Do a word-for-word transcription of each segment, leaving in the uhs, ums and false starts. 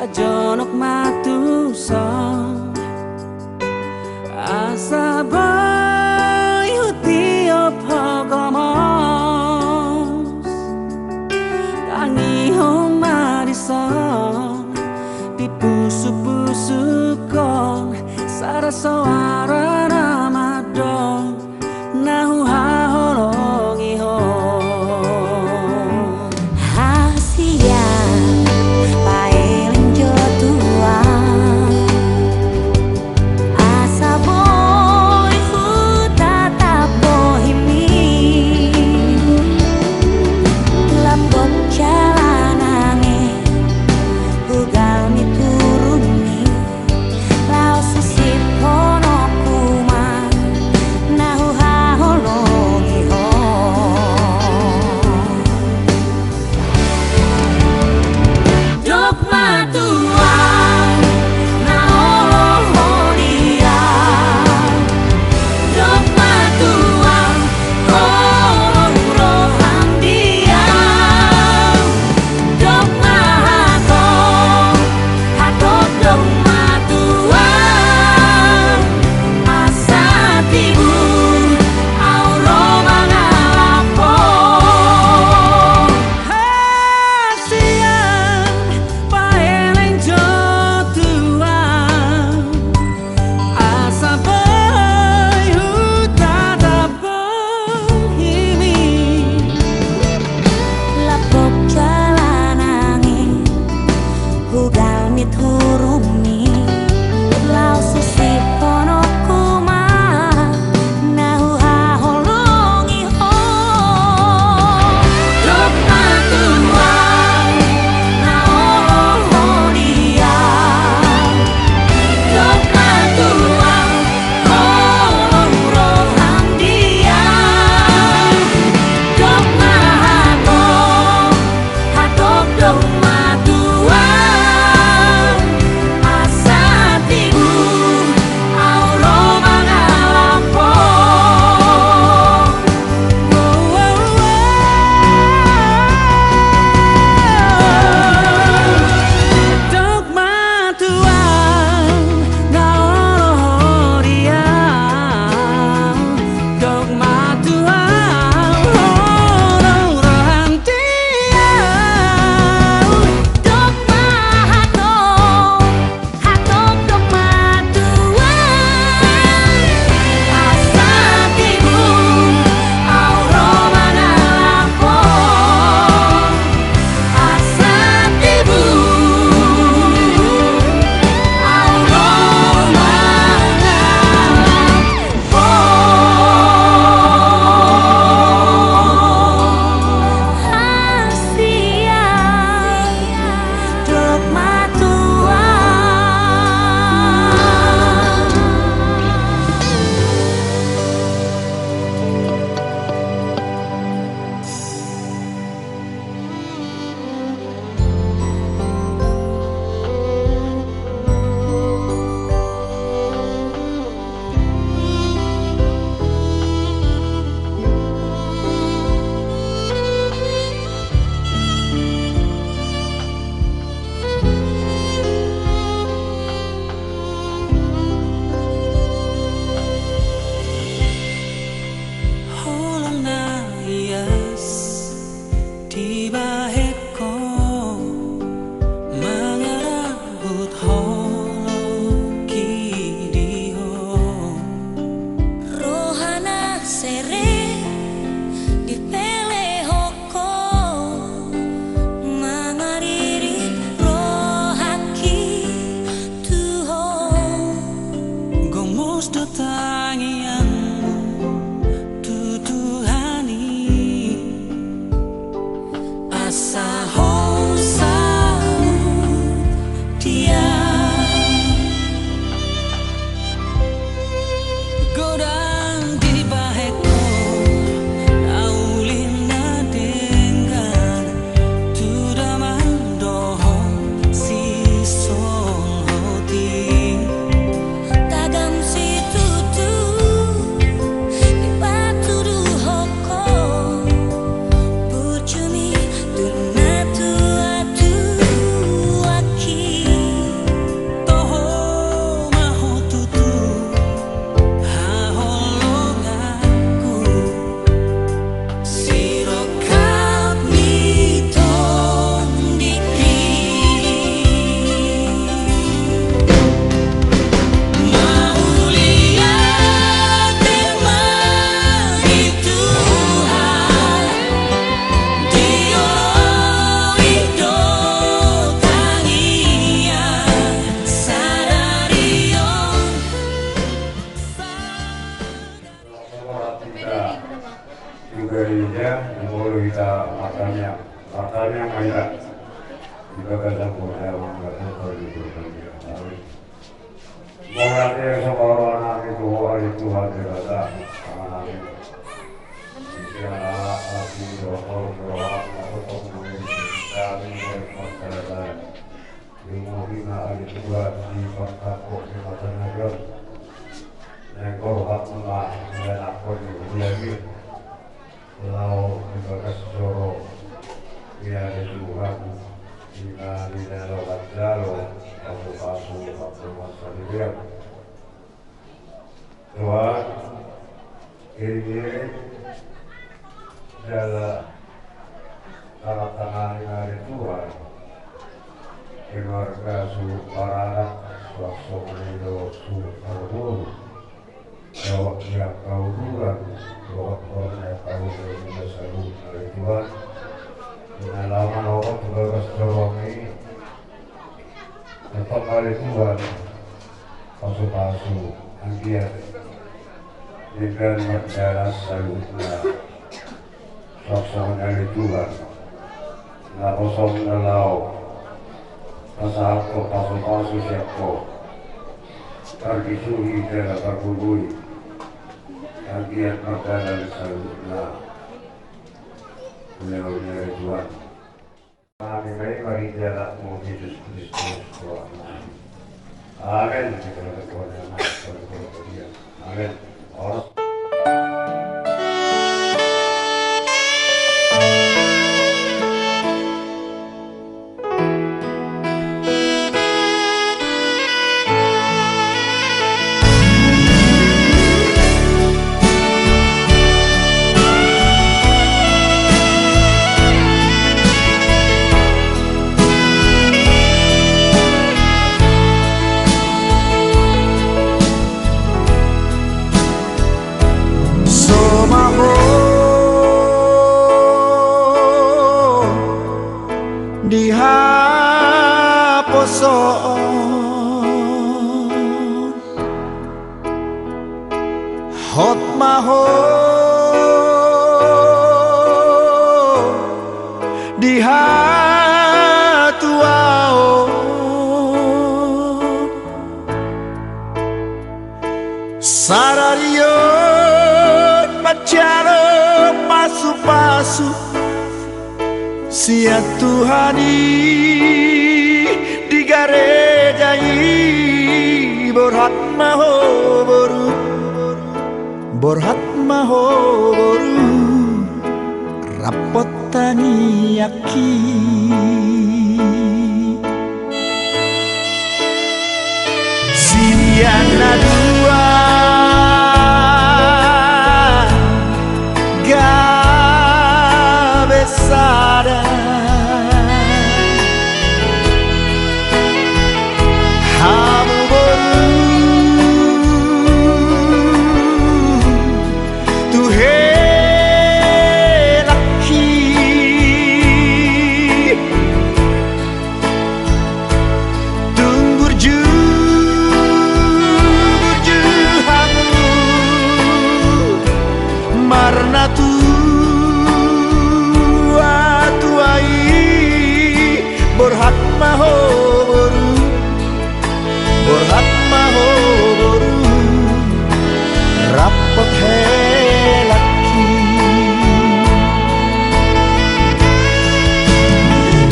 Jonok ma tuson, asa boi hutiop ho gomos. Tangihon ma dison, dipusukpusukkon, sada soara na mandok na huhaholongi ho. Hasian paeleng jo Tuhan, asa boi hutatap bohimi. Lambok jala nangin, hugal ni turunmi. Laos husiphonoku ma na huhaholongi ho. Dok ma Tuhan, na olo ho di ahu. Dok ma Tuhan, holong roham di ahu. Dok ma hatop, hatop dok ma Tuhan, asa tibu ahu ro mangalap ho. Hasian paeleng jo Tuhan, asa boi hutatap bohimi. Lambok jala nangin, hugal ni turunmi. Laos husiphonoku ma na huhaholongi ho. Dok ma Tuhan, na olo ho di ahu. Dok ma Tuhan, holong roham di ahu. Dok ma hatop, hatop dok ma Tuhan, Mauliate ma di Ho ale Tuhan Debata, Amanami. Di sian anak, asi, dohot roha, na tongtong mangihut hami, baik masyarakat. Di umur hina ale Tuhan, di pangkapok di mata nagam. Naeng roham ma, naeng ampun di hami. Laho di bagas joro ni ale Tuhan, di na di na laho manjalo pasu-pasu, pasu-pasu di dia. Tuhan, iring-iring jala tangan-tangan ni ale Tuhan, keluarga suhut paranak, suhut songon i do suhut parboru. Dohot di angka uduran, dohot di angka uduran na saluhutna ale Tuhan. Di na laho manortor tu bagas joroM i, tongtong ale Tuhan, pasu-pasu, anggiat denggan mardalan saluhutna. Suang songon i ale Tuhan, na hosong na laho pasahathon pasu-pasu sian Ho, targisuhi jala targogoi, anggiat mardalan saluhutna. Ule-ule ni ale Tuhan. Amin. Amin. Maria anakmu Jesus Kristus Tuhan. Amin. Amin. So ma ho di haposoon, hot ma ho di hatuaon. Sadari on manjalo pasu-pasu sian Tuhan i di gareja i. Borhat ma ho boru, borhat ma ho boru, rap hot tangiangki. Sian na dua gabe sada. Hamu boru, tu helangki. Tung burju-burju hamu marnatua-tua i. Borhat ma ho boru, borhat ma ho boru, rap hot helangki.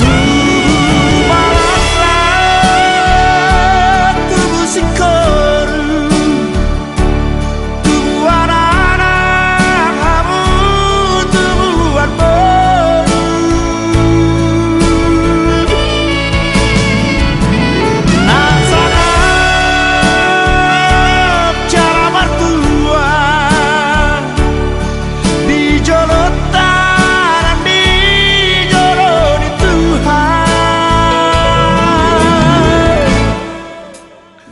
Tubu marasa, tubu singkoru, tubu anak-anak hamu, tubu arboru. Na sangap jala martua di jolo tanan, di jolo ni Tuhan.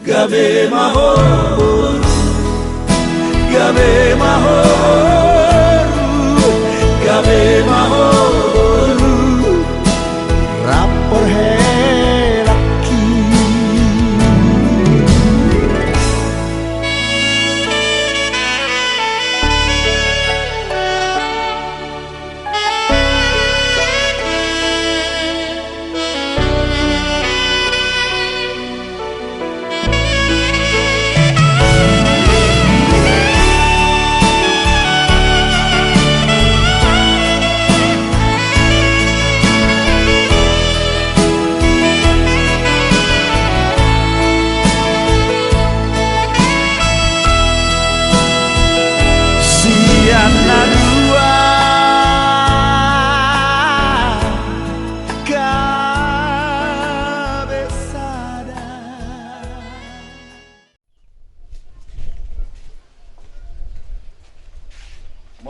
Gabe ma ho boru, gabe ma ho boru, gabe ma ho boru, rap hot helangki.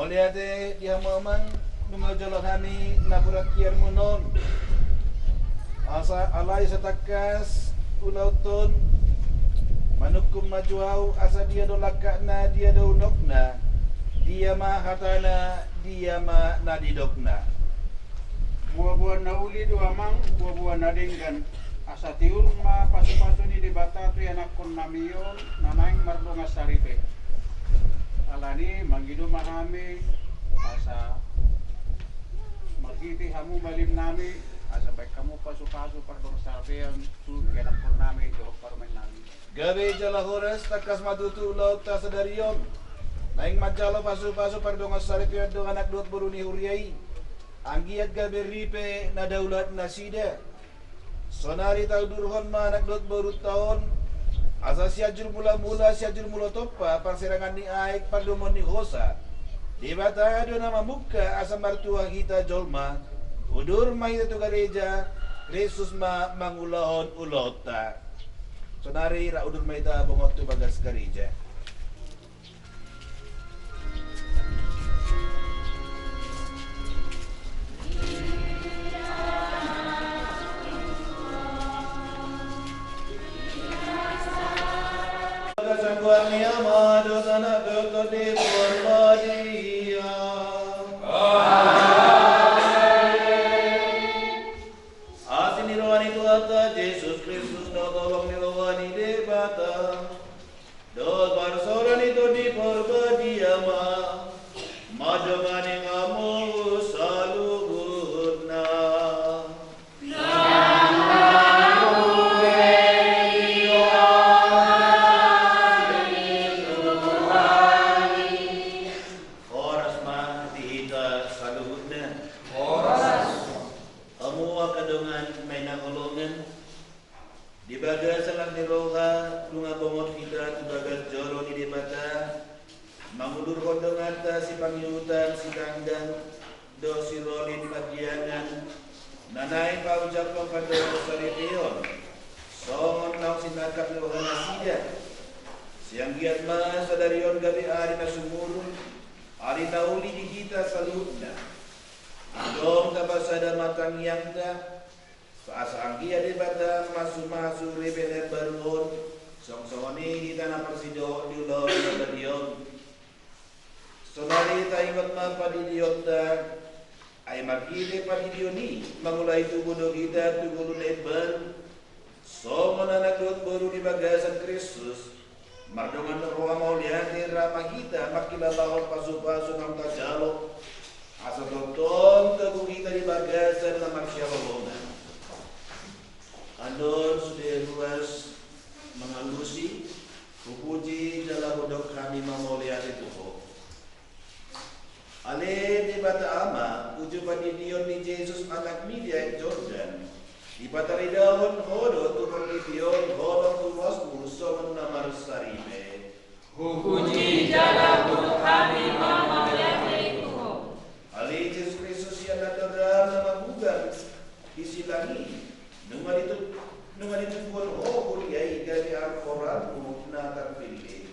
Mauliate di hamu amang, nunga hujalo hami na puratianmuna on. Asa alai satangkas ulaonta on, manungkun ma jo ahu, asa dia do langkatna, dia do unokna, dia ma hatana, dia ma na nidokna. Boaboa na uli do amang, boaboa na denggan. Asa tiur ma pasupasu ni Debata tu ianakkonnami on na naeng mardongan saripe. Alani mangido ma hami, asa marhite hamu malimnami, asa baen hamu pasupasu pardongan saripeon tu ianakkonnami dohot parumaennami. Gabe jala horas, tangkas ma tutu ulaonta sadari on. Naeng manjalo pasupasu pardongan saripeon do anak dohot boru ni huria i. Anggiat gabe ripe na daulat nasida. Sonari taudurhon ma anak dohot borunta on, asa Sianjur Mulamula, Sianjur Mulatompa, parsirangan ni aek, pardomuan ni hosa, Debata do na mamungka asa martua hita jolma. Udur ma hita tu gareja, Kristus ma mangulahon ulaonta. Sonari ra udur ma hita bongot tu bagas gareja. Bagasan goar ni Ama dohot Anak dohot Tondi Porbadia. Amen. Asi ni roha ni Tuhanta Jesus Kristus dohot holong ni roha ni Debata dohot parsaoran ni Tondi Porbadia ma mandongani hamu saluhutna. Horas ma di hita saluhutna. Horas. Hamu angka dongan na hinaholongan, di bagasan las ni roha, nunga bongot hita tu bagas joro ni Debata, mangudurhon donganta Sipangihutan, Sitanggang dohot Sirolin Pandiangan, na naeng paujaphon pardongan saripeon songon naung sinangkap ni rohanasida. Sai anggiat ma sadari on gabe ari na sumurung, ari na uli di hita saluhutna. Antong tapasada ma tangiangta, asa anggiat Debata mamasumasu ripe na imbaru on, songon i hita na marsidohot di ulaon na badia on. Sonari taingot ma padidionta, ai marhite padidion i mangulahi tubu do hita tu ngolu na imbaru. Songon anak dohot boru di bagasan Kristus, mardongan roha mauliate ra ma hita mangkilalahon pasupasu naung tajalo, asa tongtong togu hita di bagasan na marsihaholongan. Annon sude ruas mangalusi, hupuji jala hudok hami ma mauliate tu Ho. Ale Debata Ama, uju padidion ni Jesus Anakmi di aek Jordan, dipataridahon Ho do tu portibi on holong tu ruasMu songon na marsaripe. Hupuji jala hudok hami ma mauliate tu Ho. Ale Jesus Kristus, sian na torang na mamugar di silang i, nunga ditu-, nunga ditubuhon Ho huria i gabe argoranMu na tarpillit.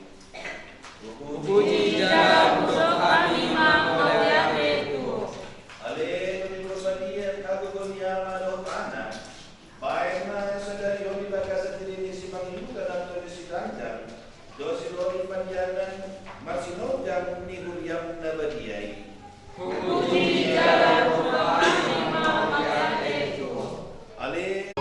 Hupuji jala hudok hami ma mauliate tu Ho. Ale Tondi Porbadia, hagogoon ni Ama dohot Anak, baen ma sadari on di bagasan diri ni Sipangihutan Antonius Sitanggang dohot Sirolin Pandiangan marsinondang ni huriaM na badia i. Hupuji jala hudok hami ma mauliate tu Ho. Ale.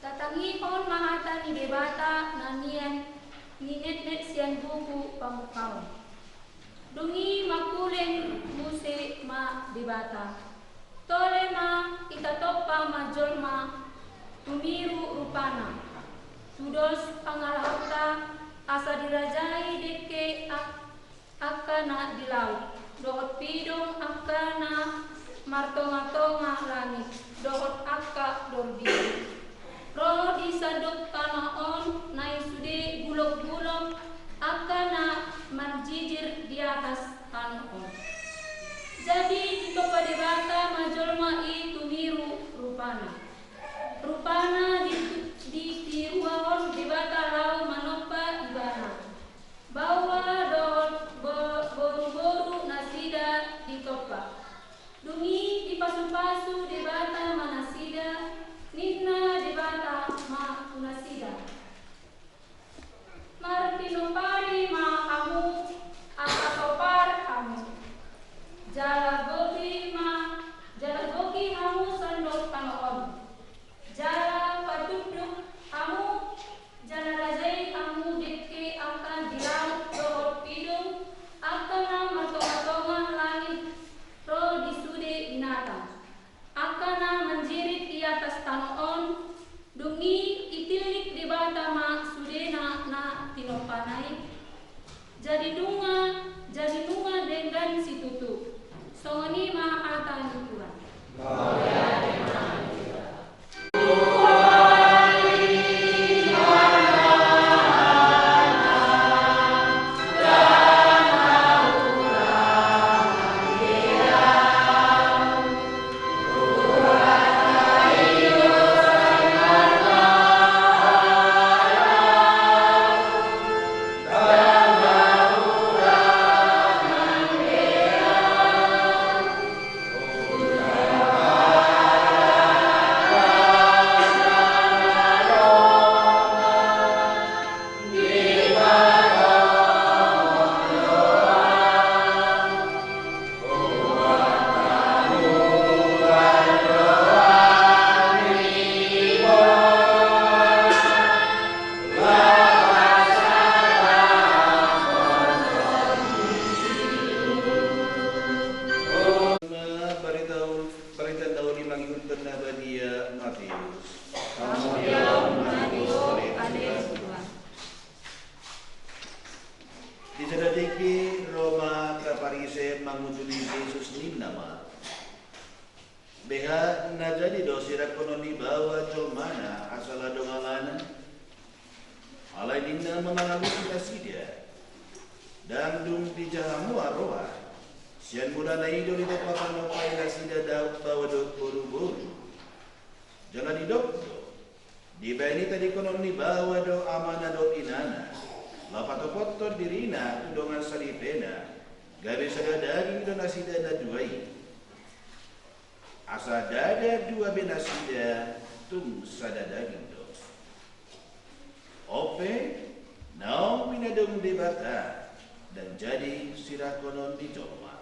Tatangihon ma hata ni Debata na nian ninetnet sian buku Pamungkaon. Dung i mangkuling muse ma Debata. Tole ma, itatompa ma jolma tumiru rupana. Tudos pangalahonta asa dirajai dengke ak-, angka na di laut, dohot pidong angka na martongatonga langit, dohot angka dorbiri. Ro di sandok tano on nai sude gulonggulong angka na manjijir di atas tano on. Jadi ditompa Debata ma jolma i tumiru rupana. Rupana di, ditiruhon Debata laho manompa ibana. Baoa dohot bo-, boruboru nasida ditompa. Dung i dipasupasu Debata ma nasida, ninna Debata ma tu nasida: Martinompari ma hamu, asa topar hamu. Jala gohi ma, jala gohi hamu sandok tano on. Jala patunduk hamu, jala rajai hamu dengke angka di laut dohot pidong angka na martongatonga langit ro di sude binatang. Angka na manjirit di atas tano on, dung i itillik Debata ma sudena na tinompana i. Jadi nunga, jadi nunga denggan situtu. Songon i ma hata ni Tuhan. Barita, barita na uli mangihuthon na badia Matius. Di sada tingki ro ma angka Parise mangunduli Jesus, ninna ma: Beha na jadi do sirangkonon ni baoa jolmana asa ladong alana? Alai ninna ma mangalusi nasida: Ndang dung dijaha mua roha. Sian mulana i do ditompa panompa i nasida, baoa dohot boruboru. Jala didok do: Dibaen i tadingkonon ni baoa do amana dohot inana, laho patopothon dirina tu dongan salipena, gabe sada daging do nasida na dua i. Asa ndada dua be nasida, tung sada daging do. On pe, naung pinadomu Debata, ndang jadi sirangkonon ni jolma.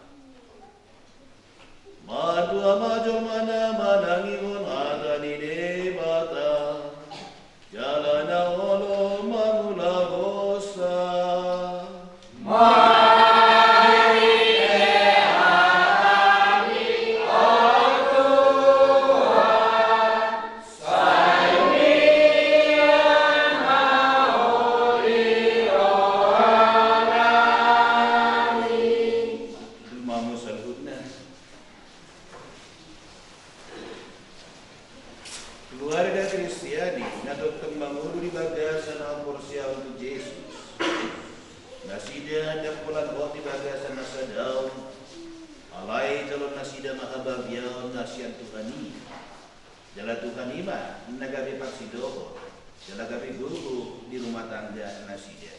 Martua ma jolma na manangihon hata ni Debata, jala na olo mangulahonsa. Dumamo saluhutna. Keluarga Kristiani na tongtong mangolu di bagasan haporseaon tu Jesus, nasida ndang pola hot di bagasan na sada on, alai jalo nasida ma habagiaon na sian Tuhan i. Jala Tuhan i ma na gabe parsidohot jala gabe gogo di rumah tangga nasida.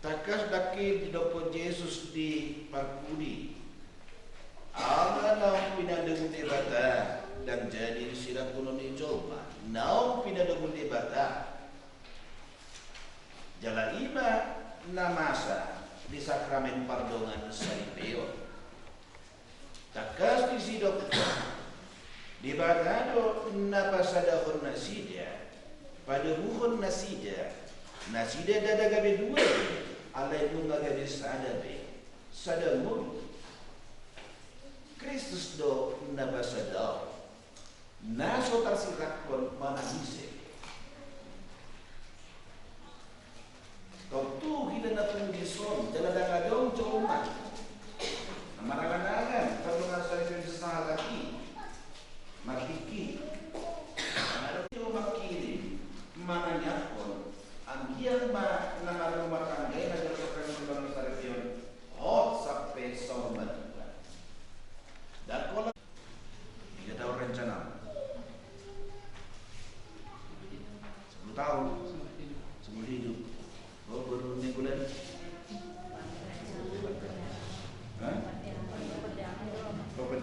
Tangkas ndang i didokkon Jesus di parpudi: Aha naung pinadomu Debata, ndang jadi sirangkunon ni jolma. Naung pinadomu Debata. Jala i ma na masa di sakramen pardongansaripeon. Tangkas disi didok: Debata do na pasadahon nasida, padomuhon nasida, nasida ndada gabe dua be, alai nunga gabe sada be, sada ngolu. Kristus do na pasadahon, na so tarsirangkon manang ise.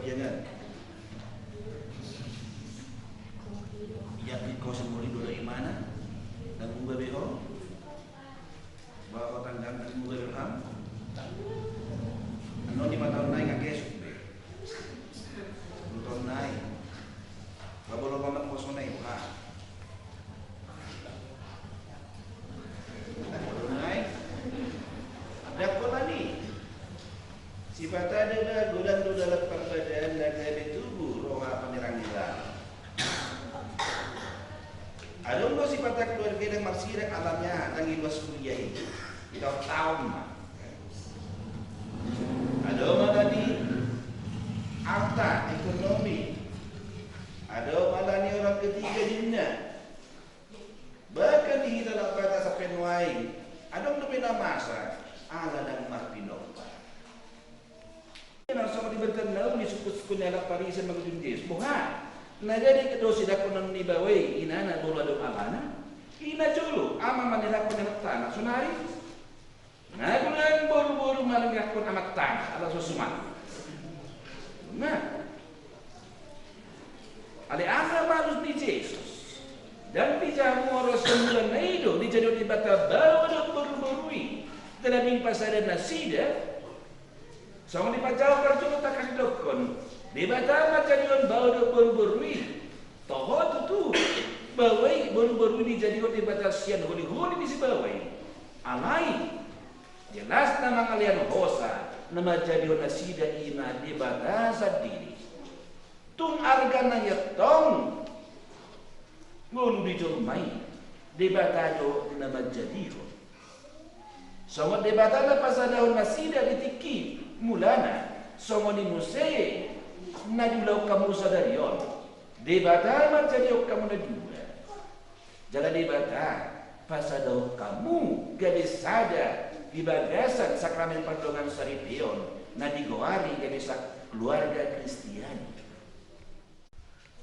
Jangan. Yakin kau sumur i do imana, dan muba be ho. Bahwa tanggang dan muba be ham. Annon lima taon nai nga gesuk be. Lima taon nai. Babolo pamak poso nai, ha. Dang holan i. Sipata do ba godang do dalan parbadaan na gabe tubu roha pangerang ni lam. Adong do sipata keluarga dang marsirang alana dang iluas kuliah i. Taon-taon ma. Adong alani arta ekonomi. Adong alani orang ketiga ninna. Bahkan di hita Lappata sampe nuaeng, adong dope na masa, ala dang marpinompar. Nang songon di berita na uli sukkun-sukkun ni halak Parise mangujung Jesus. Boha, na gabe do sidangkonon ni baoa i inana molo adong amana? I na jolo, ama ma nidangkon ni halak tana, sonari. Na godang boru-boru manangkon amak tana, ala so suman. Nah. Alai aha malus ni Jesus? Dang dijaha muaro sian mulana i do dijadihon Debata bao dohot boru-boru i. Jala dung pasada nasida. Songon dipajaha parjolo tangkasdokkon. Debata manjadihon bao dohot boru-boru i. Toho tutu. Baoa i boru-boru i dijadihon Debata sian holi-holi ni sibaoa i. Alai. Jelas na mangalean hosa na manjadihon nasida i ma Debata sandiri. Tung argana i antong ngolu ni jolma i Debata do na manjadihon. Songon Debata na pasadahon nasida di tingki mulana, songon i muse na diulahon hamu sadari on. Debata manjadihon hamu na dua. Jala Debata pasadahon hamu gabe sada di bagasan sakramen pardongansaripeon na digoari gabe sa-, keluarga Kristiani.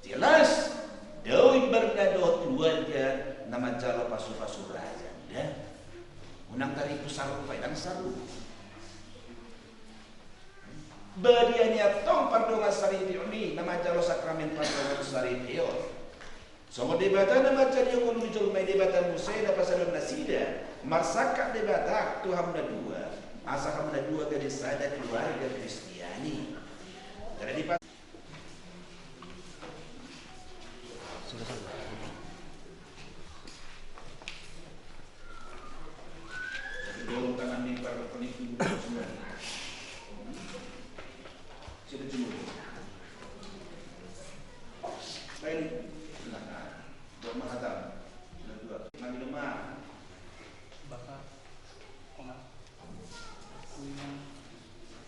Jelas, dao imbar na dohot keluarga na manjalo pasu-pasu raja. Nda. Unang taripu sarupa, dang sarupa. Badia ni antong pardongansaripeon i na manjalo sakramen pardongansaripeon. Songon Debata na manjadihon ngolu ni jolma i Debata muse na pasadahon nasida, marsangkap Debata tu hamu na dua, asa hamu na dua gabe sada keluarga Kristiani. Jadi pas Bapa, Oma, uingan,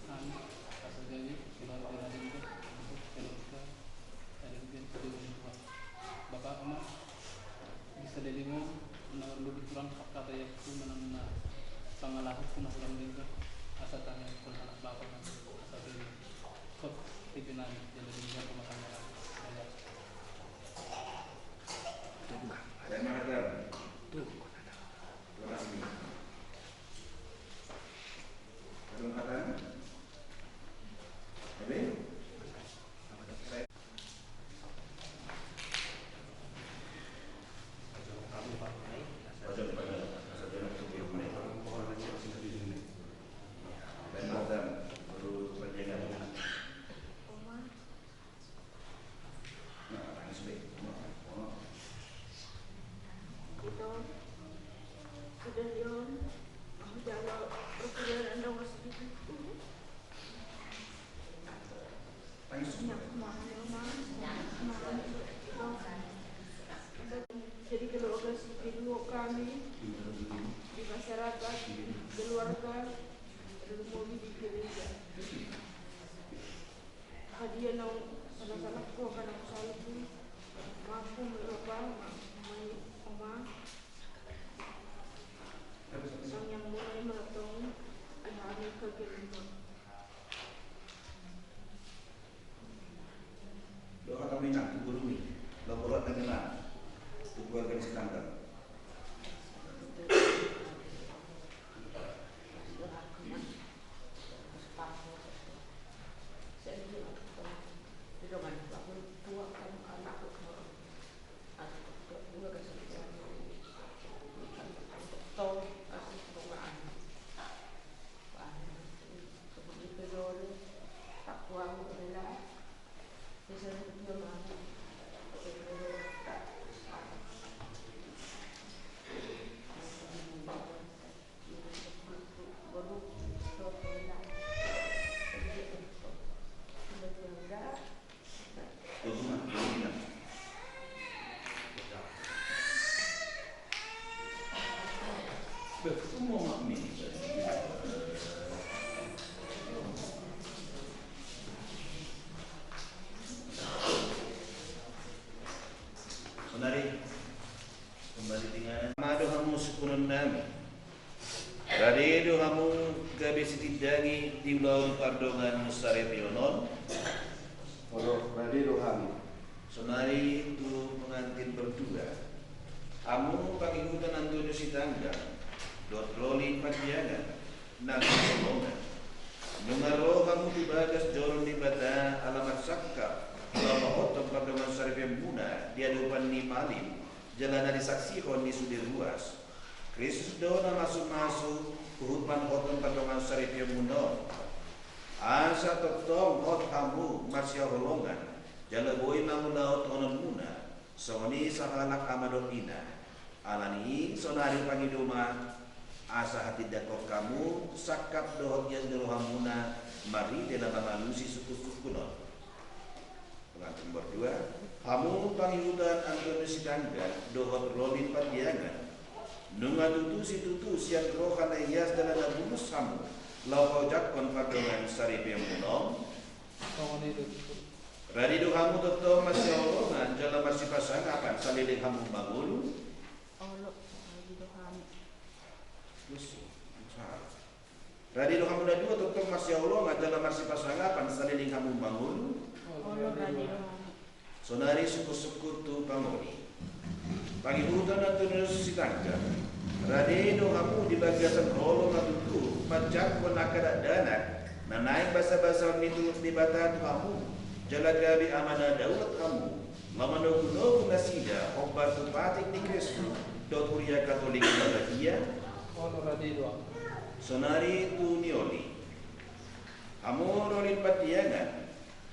anu, asa jadi keluarga na denggan, keluarga na denggan, keluarga. Bapa, Oma, di saleleng on, na marlobi hurang hata-hata i, manang na pangalaho tu na hurang denggan, asa tangiangkon anak bapa, asa jadi hot di binani, jadi denggan rumah tangga. Jadi keluarga sipil kami di masyarakat, keluarga, dan di gereja. Hadiah naung salah-salah ko, hadiah naung salah ko. Maaf, Bapa, maaf, Oma. Sang yang mulai meratong, ayah kami kagel. Doa kami nak guru ni, laporan dengan keluarga di Sitanggang. Jangi di ulaon pardongansaripeon on. Olo, rade do hami. Sonari tu pengantin berdua. Hamu pangihutan Antonius Sitanggang dohot Rolin Pandiangan, na haholongan. Nunga ro hamu tu bagas joro ni Debata ala marsangkap, laho pahothon pardongansaripeonmuna di adopan ni malim, jala na disaksihon ni sude ruas. Kristus do na masumasu huhut manhothon pardongansaripeonmuna on. Asa tongtong hot hamu marsihaholongan, jala boi mangulahon tohononmuna, songon i sahalak ama dohot ina. Ala ni i sonari pangido ma, asa hatindangkon hamu sangkap dohot ias ni rohamuna, marhite na mangalusi sungkunsungkun on. Pengantin berdua. Hamu pangihutan Antonius Sitanggang dohot Rolin Pandiangan, nunga tutu situtu sian roha na ias jala na bulus hamu, laho paojakhon pardongansaripeonmuna on. Rade do hamu tongtong marsihaholongan jala marsipasangapan saleleng hamu mangolu. Olo, rade do hami. Rade do hamu na dua tongtong marsihaholongan jala marsipasangapan saleleng hamu mangolu. Olo, rade do hami. Sonari sungkunsungkun tu pangoli. Pangihutan Antonius Sitanggang. Rade do hamu di bagasan holong na tutu manjangkon angka dakdanak na naeng basabasahon ni Tuhan Debata tu hamu, jala gabe ama na daulat hamu, laho manogunogu nasida hombar tu patik ni Kristus dohot Huria Katolik na badia. Olo, rade do hami. Sonari tu nioli. Hamu Rolin Pandiangan,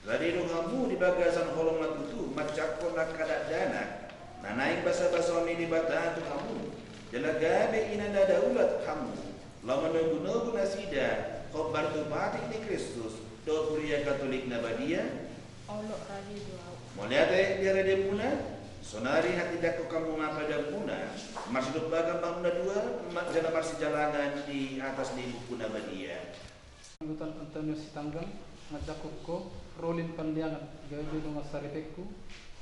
rade do hamu di bagasan holong na tutu manjangkon angka dakdanak na naeng basabasahon ni Debata tu hamu, jala gabe ina na daulat hamu, laho manogunogu nasida hombar tu patik ni Kristus dohot Huria Katolik na badia. Olo, rade do ahu. Mauliate di harademuna. Sonari hatindangkon hamu ma padanmuna, marsidombakan ma hamu na dua, ma-, jala marsijalangan di atas ni buku na badia. Pangihutan Antonius Sitanggang, manjangkon ho Rolin Pandiangan, gabe dongan saripeonku,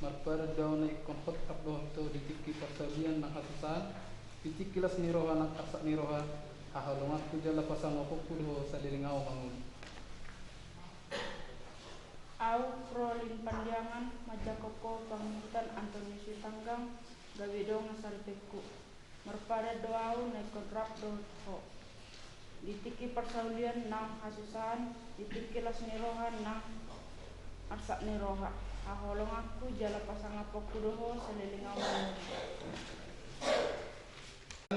marpadan do ahu na ingkon hot rap dohot ho di tingki parsaulian nang hasusaan, di tingki las ni roha nang arsak ni roha, haholonganku jala pasangaponku do ho saleleng ahu mangolu. Ahu Rolin Pandiangan, manjangkon ho pangihutan Antonius Sitanggang, gabe dongan saripeonku. Marpadan do ahu na ingkon rap dohot ho di tingki parsaulian nang hasusaan, di tingki las ni roha nang arsak ni roha, haholonganku jala pasangaponku do ho saleleng ahu mangolu.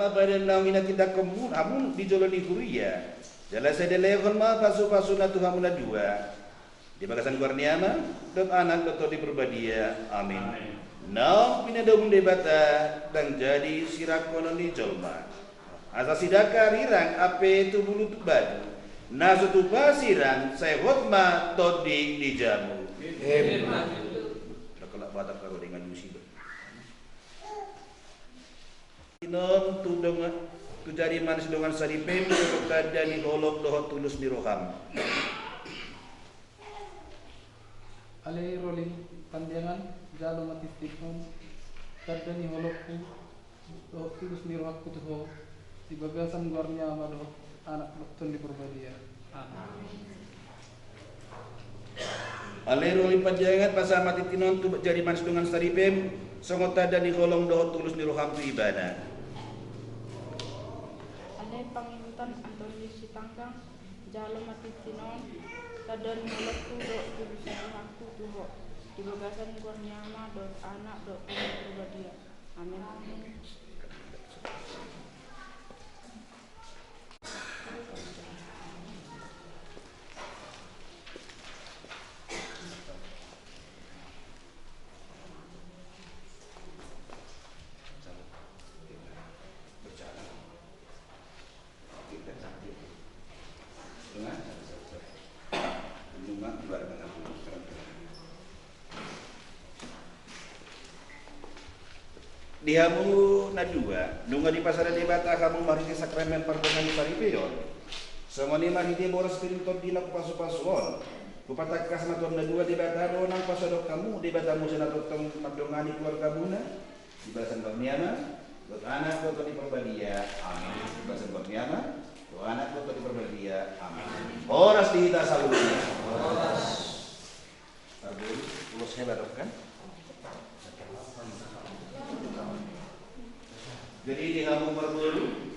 Ma padan naung hinatindangkonmuna hamu di jolo ni huria, jala sai dilehon ma pasupasuna tu hamu na dua. Di bagasan goar ni Ama, dohot Anak, dohot Tondi Parbadia. Amin. Amin. Naung pinadaumon Debata, ndang jadi sirangkonon ni jolma. Asa sidangka rirang ampe tu bulu tu batu, na so tupa sirang, sai hot ma tondi ni jabu. Amin. Dakdanak Batak karo dengan Yusi. Inon tu dongan, tu jari manis dongan saripeon, tu tanda ni holong dohot tulus ni roham. Ale Rolin Pandiangan, jalo ma tintin on, tanda ni holongku dohot tulus ni rohangku tu ho, di bagasan goar ni Ama dohot Anak dohot Tondi Parbadia. Amin. Ale Rolin Pandiangan, pasahat ma tintin on tu jari manis dongan saripeon, songon tanda ni holong dohot tulus ni roham tu Ibana. Ale pangihutan Antonius Sitanggang, jalo ma tintin on, tanda ni holongku dohot tulus ni rohangku tu ho, di bagasan goar ni Ama dohot Anak dohot Tondi Parbadia. Amin. Di hamu na dua, nunga dipasada Debata hamu marhite sakramen pardongansaripeon, songon i marhite boras piring tondina pasupasu on, hupatangkas ma tu hamu na dua Debata do nang pasahathon hamu, Debata muse na tongtong mandongani keluargamuna, di bagasan goar ni Ama, dohot Anak, dohot Tondi Parbadia. Amin. Di bagasan goar ni Ama, Anak dohot Tondi Parbadia. Amin. Horas di hita saluhutna. Parboru, ulos hela dok kan? Jadi di hamu parboru,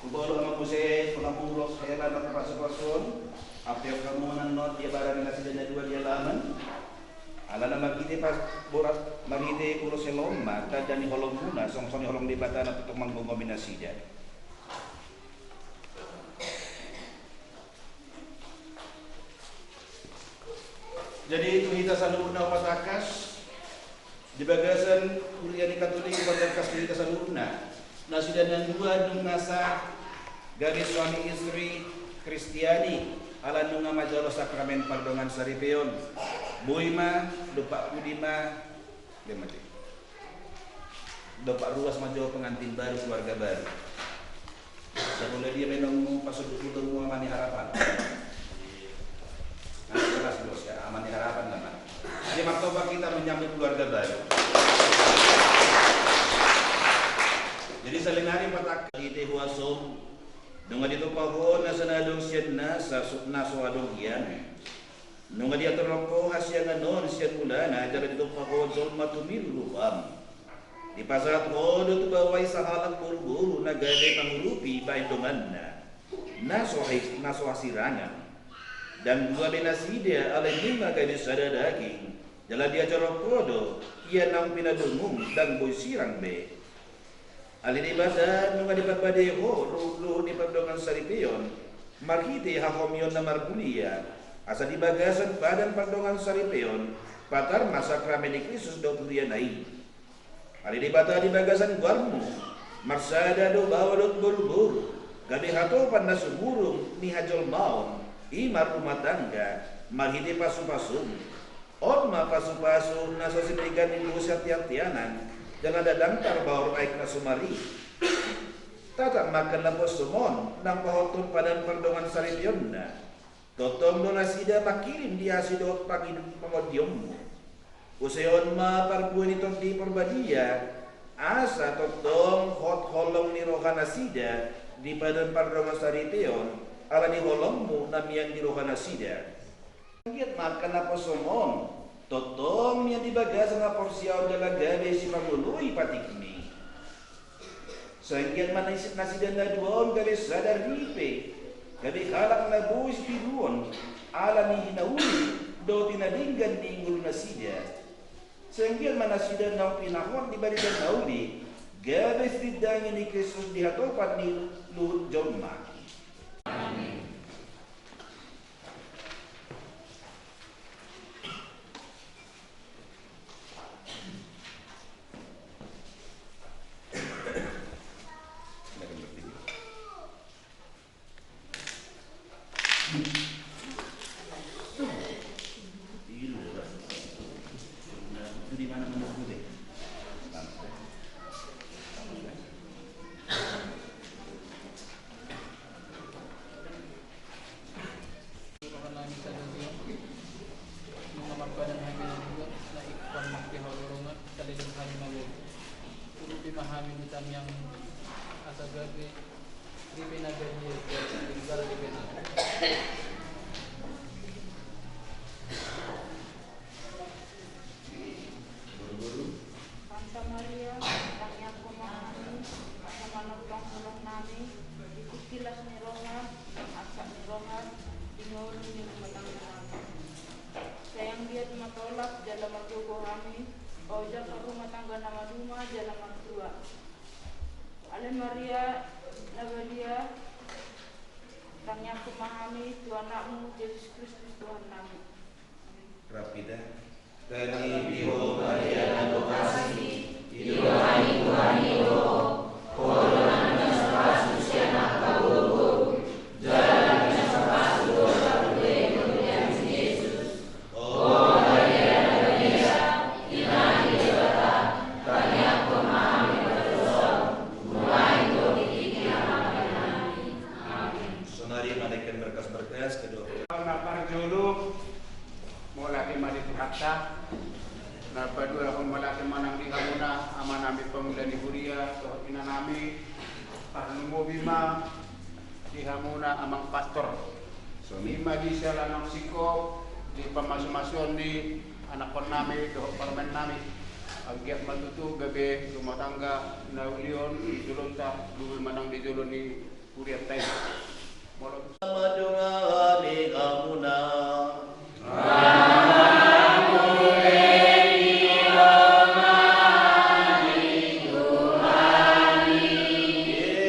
hupaboa ma muse tu hamu ulos hela na pasu-pasu on, ampe hamu na ngot di abara ni nasida na dua di alaman. Alana marhite pas borat, marhite ulos hela on ma tanda ni holongmuna, songon i holong Debata na tongtong manggogomi nasida. Jadi tu hita saluhutna, umat tangkas di bagasan Kuria ni Katolik, umat tangkas di hita saluhutna, nasida na dua nunga sa gabe suami istri Kristiani, ala nunga manjalo sakramen pardongan saripeon. Boi ma, dompak pudi ma, Dia mati. Dompak ruas ma jo pengantin baru, keluarga baru. Sabola dia memang pasuduk butuh mua Ama ni Harapan. Nah, jelas bos ya, Ama ni Harapan nama. Dia martopak kita menyambut keluarga baru. Jadi salinari patak ite huasom. Nunga ditopak ho nasa na adong sian nasa, na so adong hian. Nunga diatur ho hasiangan on sian mulana jala ditopak ho jolma tumiru ruham. Dipasahat ho do tu baoa i sahalak boru-boru na gabe pangurupi baen donganna na so hai, na so hasirangan. Ndang dua be nasida alai nunga gabe sada daging. Jala diajar ho do ia naung pinadumum ndang boi sirang be. Ale Debata, nunga diparbadai ho luhut-luhut ni pardongan saripeon marhite hahomion na marmulia, asa di bagasan badan pardongan saripeon patar ma sakramen ni Kristus dohot huriana i. Ale Debata, di bagasan goarmu marsada do baoa dohot boru-boru gabe hatopan na sumurung ni hajolmaon, i ma rumah tangga, marhite pasu-pasum. On ma pasu-pasu na so sipegan ni dosa tiap tianan, jala ndang tarbaor aek na sumar i. Tatap ma angka naposom on naung pahothon padan pardongan saripeonna. Tongtong do nasida mangkirim di asi dohot pangi-, pangondionmu. Use on ma parbue ni Tondi Parbadia, asa tongtong hot holong ni roha nasida di padan pardongan saripeon, ala ni holongmu na mian di roha nasida. Anggiat ma angka naposom on tongtong mian di bagasan haporseaon jala gabe sipangoloi patikmi. Sai anggiat ma nasi-, nasida na dua on gabe sada ripe, gabe halak na boi sitiruon ala ni hinauli dohot na denggan ni ngolu nasida. Sai anggiat ma nasida naung pinahot di bariba na uli gabe sitindangi ni Kristus di hatopan ni luhut jolma. Amin. Roha nami sadari on, nunga marpadan hami na dua, na ingkon mangkihodorongan saleleng hami na lobi. Urupi ma hami di tangiangmu, asa gabe ripe na badia, ripe na badia. Santa Maria, tangiangkon ma hami, asa manongtong holong nami, ikuti las ni roha, arsak ni roha, di ngolu ni rumah tangga nami. Sai anggiat ma tolap jala margogo hami, paojakhon rumah tangga na maduma jala martua. Ale Maria na badia, tangiangkon ma hami tu Anakmu Jesus Kristus Tuhan nami. Rap hita. Tangihon Ho Maria na penuh kasih, didohot Tuhan i Ho. Ho do na pasu-pasu sian angka boru-boru, jala na pasu-pasu do parbue ni Jesus. Ho Maria na badia, ina ni Debata, tangiangkon ma hami pardosa, mulai tu tingki ni pangantusi nami. Amin. Sonari ma naeng berkas-berkas kedua. Na parjolo, mauliate ma di Tuhanta. Na paduahon, mauliate ma nang di hamuna, amanami pangula ni huria, dohot inanami, parlumobi ma Di hamuna amang pastor, songon i ma di siala naung singkop di pamasumasuon ni anakkonnami dohot parumaennami. Anggiat ma tutu gabe rumah tangga na uli on di jolonta, dung i manang di jolo ni hurianta i. Molo tu madungani hamuna.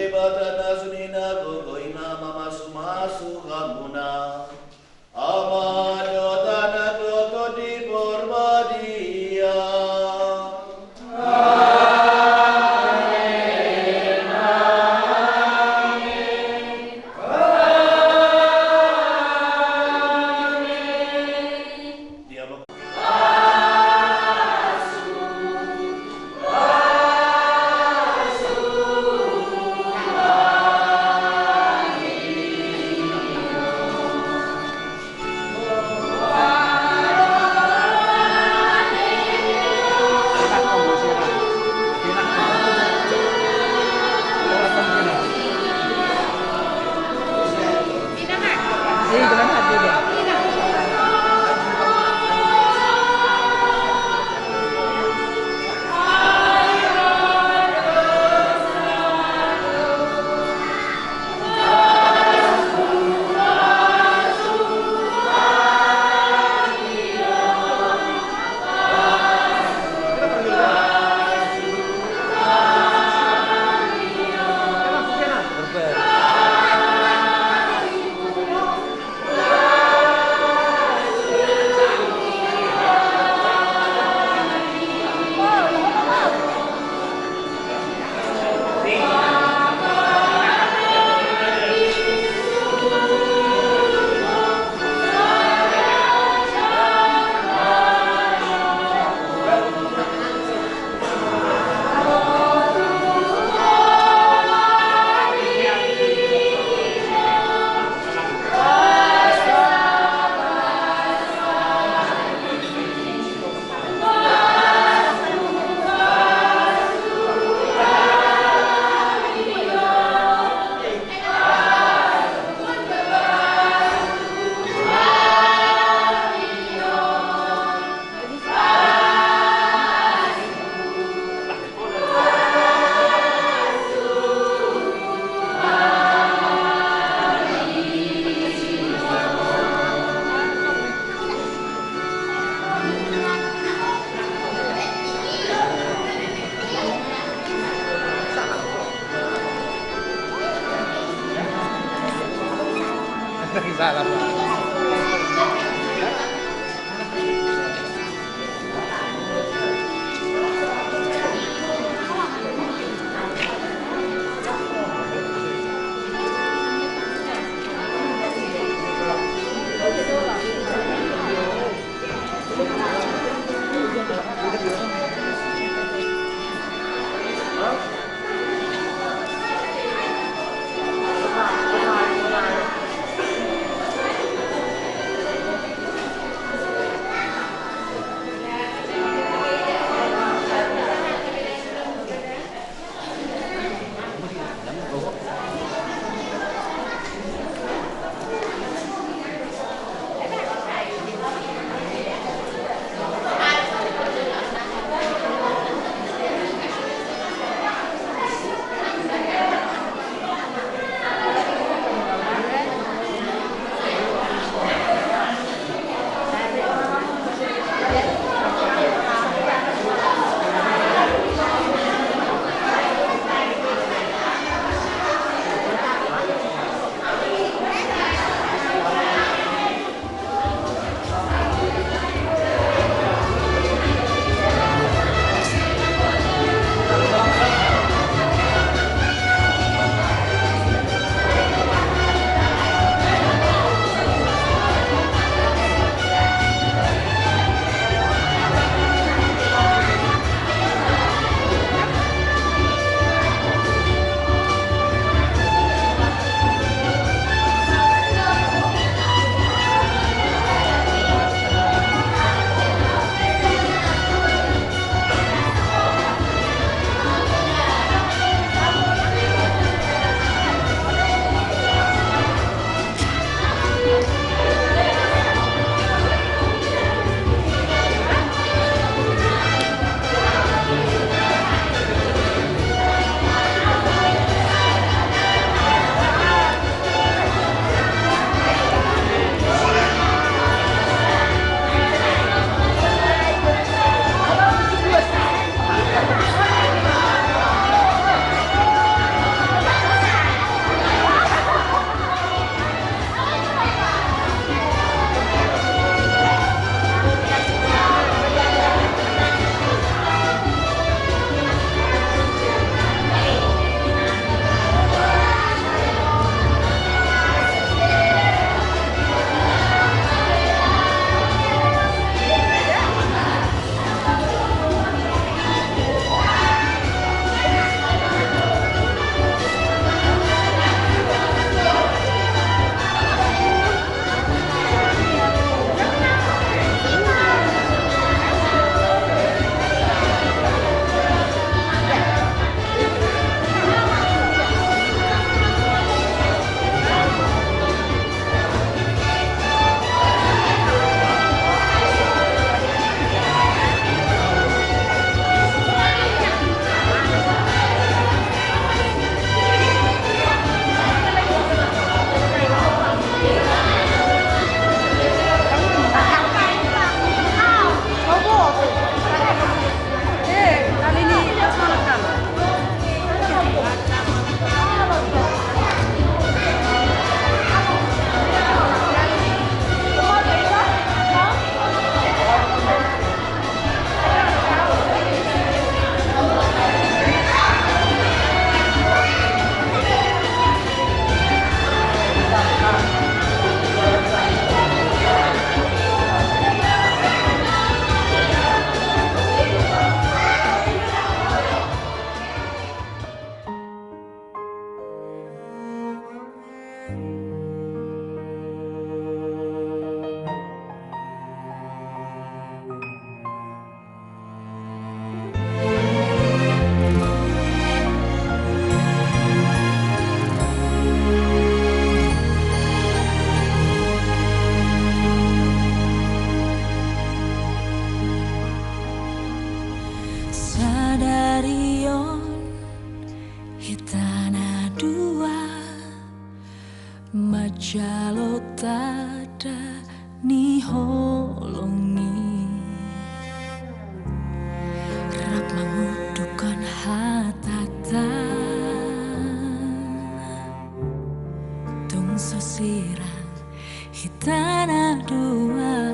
Debata na suni na gogoi na mamasumasu hamuna, Ama dohot Anak dohot Tondi Porbadia. Ion hita na dua manjalo tanda ni holong i, rap mangundukhon hatanta. Tung so sirang hita na dua.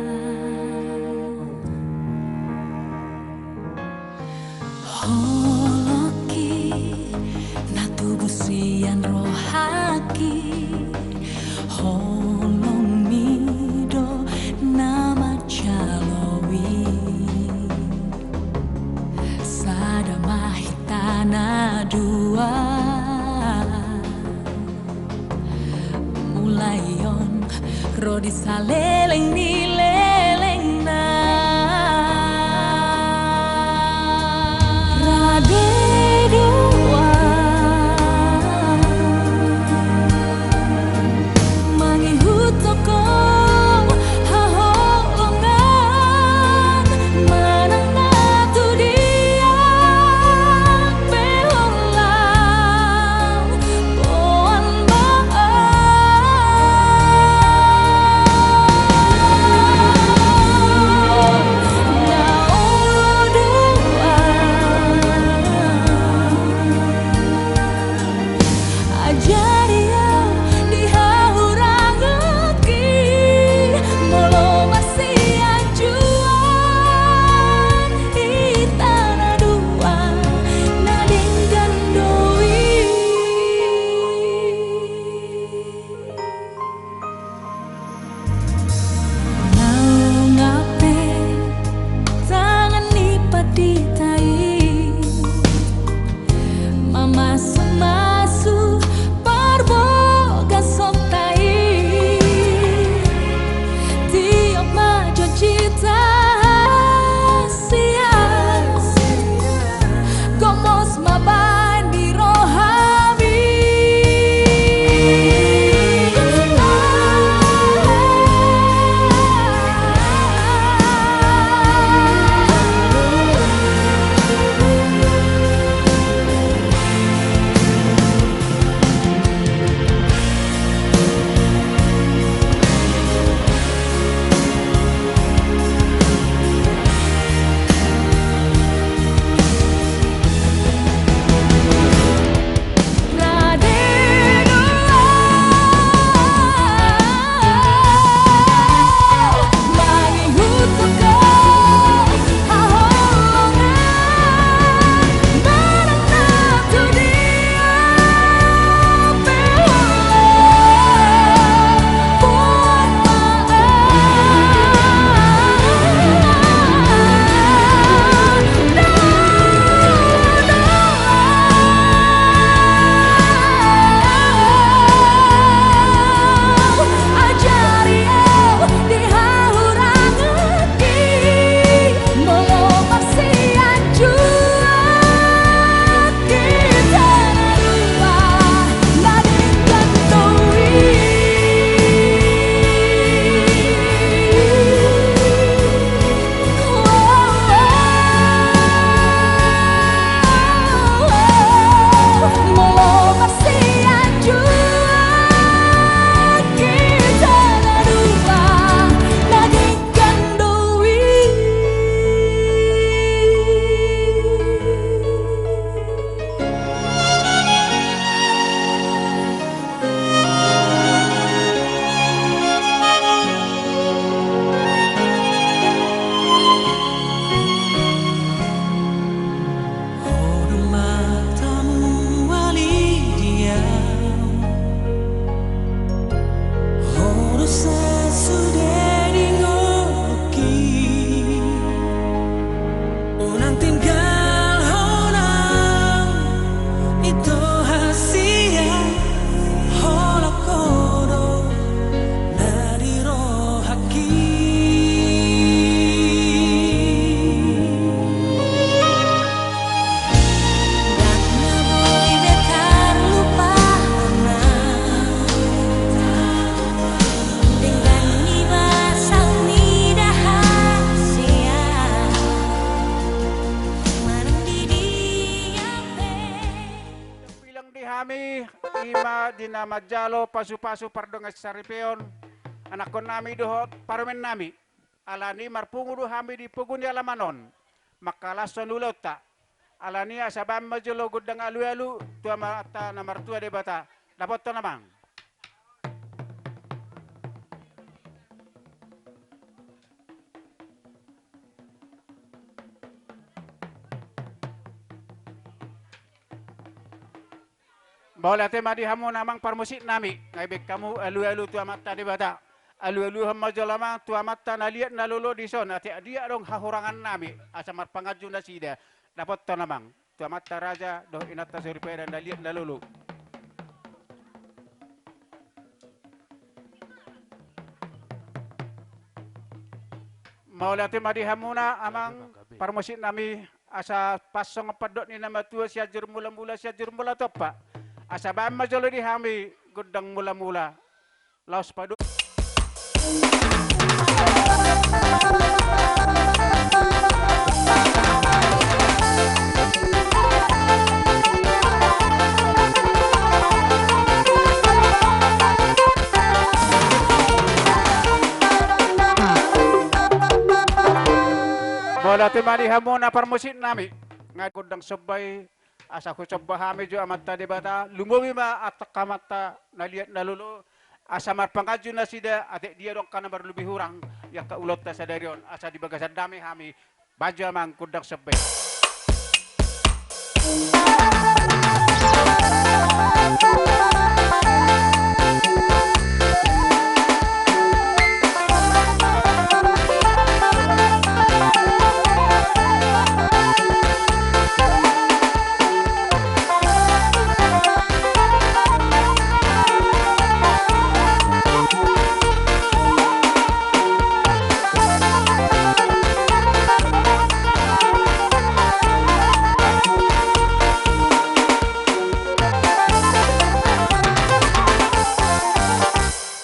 Holongki na tubu sian rohangki, holongmi do na manjalo i. Sada ma hita na dua. Mulai on ro di saleleng ni lelengna. Rade dua mangihuthon haholongan manang na tu dia pe holan. I ma di na manjalo pasupasu pardongan saripeon, anakkonnami dohot parumennami. Alani marpungu do hami di pogu ni alaman on, mangkalashon ulaonta. Alani asa baen ma jolo gondang alualu tu Amanta na martua Debata. Dapothon amang. Mauliate ma di hamu na amang parmusiknami, nga dibaen hamu alualu tu Amanta Debata. Alualuhon ma jolo amang tu Amanta na liat na lolo dison, ate dia adong hahurangannami, asa marpanganju nasida. Dapothon amang tu Amanta Raja dohot Inanta Soripada na liat na lolo. Mauliate ma di hamuna amang parmusiknami, asa pas songon pandok ni na matua, Sianjur Mulamula, Sianjur Mula Tompa. Asa baen ma jolo di hami gondang mulamula. Laos padu. Mauliate ma di hamuna parmusiknami. Nga gondang somba i, asa husomba hami jo Amanta Debata, lumobi ma antong Amanta na liat na lolo, asa marpanganju nasida, ate dia adong angka na marlobi hurang di angka ulaonta sadari on, asa di bagasan dame hami. Baen jo amang gondang somba i.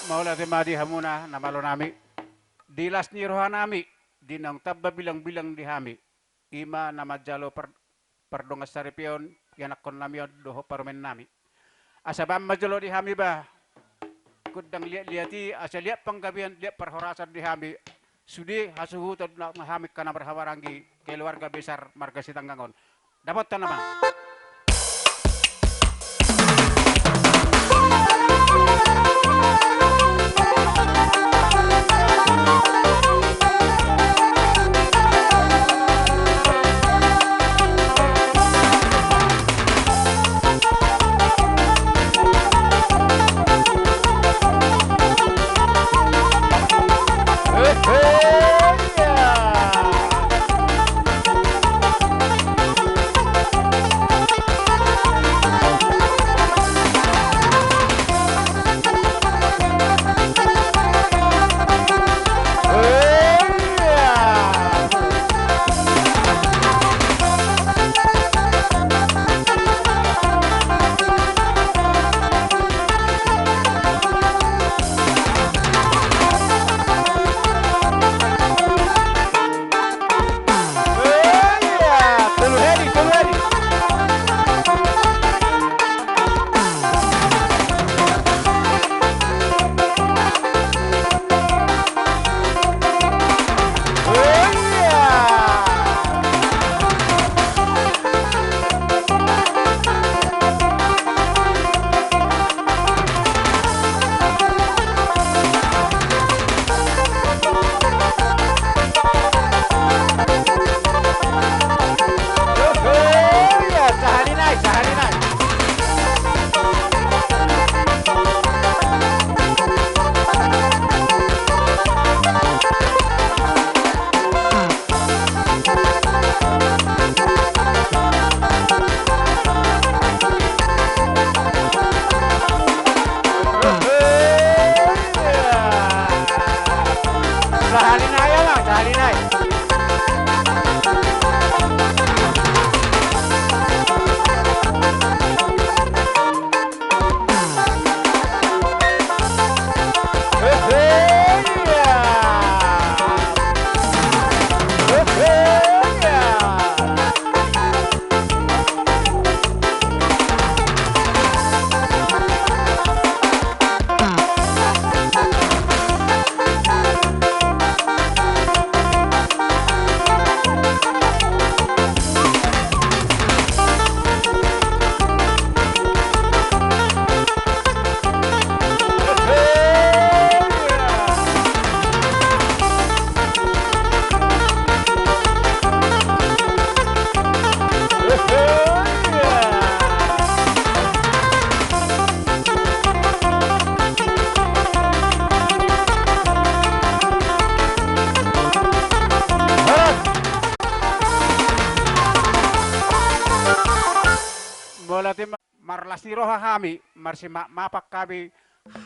Mauliate ma di hamuna na malonami. Di las ni rohanami, di naung tamba bilangbilang di hami, i ma na manjalo par-, pardongan saripeon, ianakkonnami on dohot parumennami. Asa baen ma jolo di hami ba gondang liatliat i, asa liat panggabean, liat parhorasan di hami. Sude hasuhuton na hami angka na marhahamaranggi, keluarga besar marga Sitanggang on. Dapothon amang. Tim marlas ni roha hami, marsimaafmaafan hami,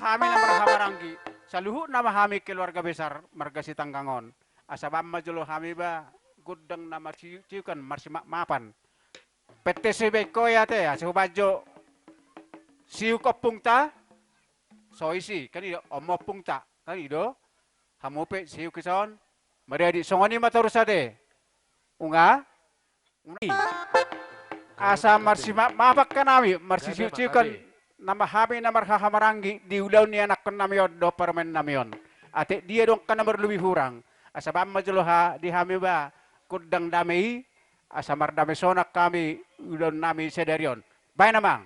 hami na marhahamaranggi, saluhutna ma hami keluarga besar marga Sitanggang on. Asa baen ma jolo hami ba gondang na marsiukciukan, marsimaafmaafan. Pette so dibaen ho i ate, asa hubaen jo siuk ompungta, so isi, kan i do, on ma ompungta, kan i do, hamu pe siuk dison, maradi, songon i ma torus ate. Unga? Unga i. Asa marsimaafmaafan hami, marsisiuksiukan, nama hami na marhahamaranggi di ulaon ni anakkonnami on dohot parumaennami on. Atik dia do angka na marlobi hurang. Asa baen ma jolo ha di hami ba gondang dame i, asa mardame sonang hami ulaonnami sadari on. Baen amang.